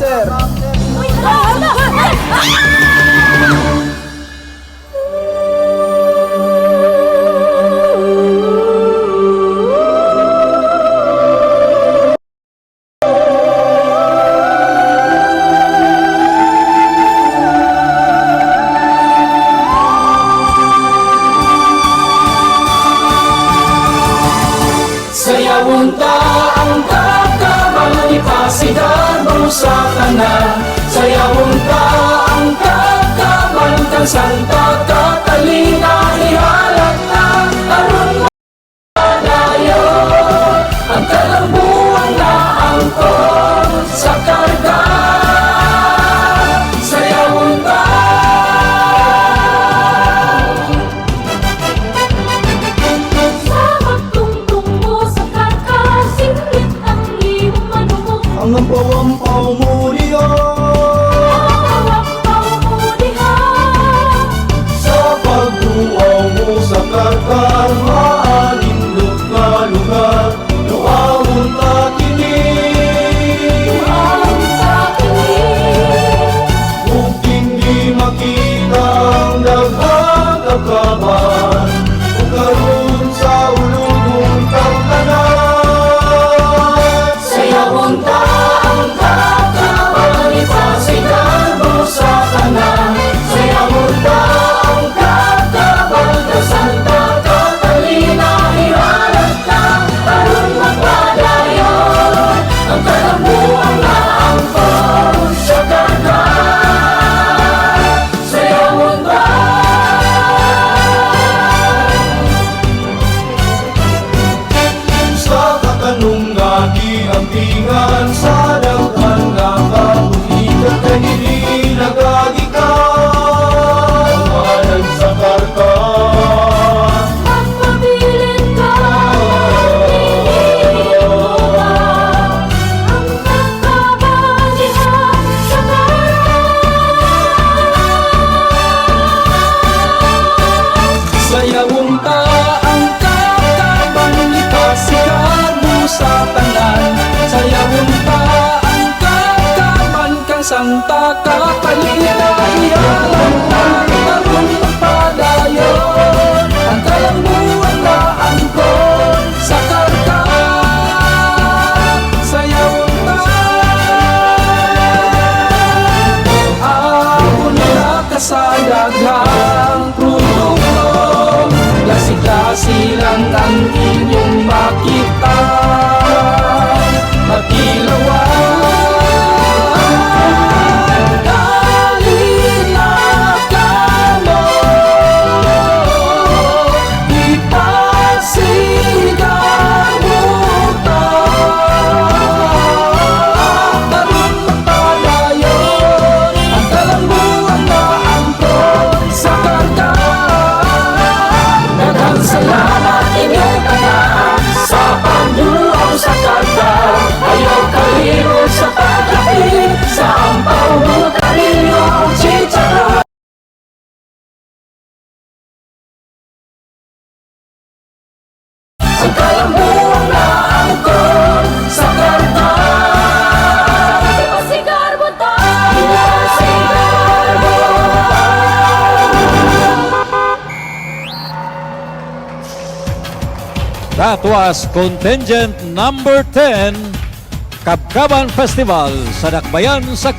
Sir. Uy, hala, hala! Ah! Sayawon ta ang kakaban, ipasigarbo sa tanan. Sayawon ta ang kakaban, kang Santa Catalina ihalat na aron madayon ang kalambuan na angkon sa karga. Sayawon ta. Sa pagtungtong mo sa karkar, singit ang iyong manumok. Ang ampaw-ampaw mo niya. Ampaw mo diha. Sa pagduaw mo sa karkar, maanindot nga lugar. Luawon ta kini. Ang takini. Ug dinggi makita ang daghang kabkaban, ug karon sa ulugon kang tanan. Sayawon ta ang kakaban, ipasigarbo sa tanan. Sayawon ta ang kakaban, kang Santa Catalina ihalat na aron magpadayon ang kalambuan na angkon sa karga. Sayawon ta. Sa katanong nga giampingan sa daghan nga kabuhigan, kay dili nagagikan anan sa karkar. Magpabilin ka, iniimutan ang kakaban diha sa karkar. Sayawon ta ang kakaban, ipasigarbo sa tanan. Sayawon ta ang kakaban, kang Santa Catalina ihalat na aron magpadayon ang kalambuan na angkon sa karkar. Sayawon ta. Ako na ka sa daghang produkto, klase-klase lang ang inyong makita. Makilawan. Dali na kamo, ipasigarbo ta aron magpadayon ang kalambuan na angkon sa karkar. Daghang salamat inyong tanan sa pagduaw sa karkar. Ayaw kalimot sa paglapit sa ampaw, butanding, chicharon. Ang kalambuan na angkon sa karkar. Ipasigarbo ta. Ipasigarbo ta. That was contingent number 10, Kabkaban Festival sa Dakbayan sa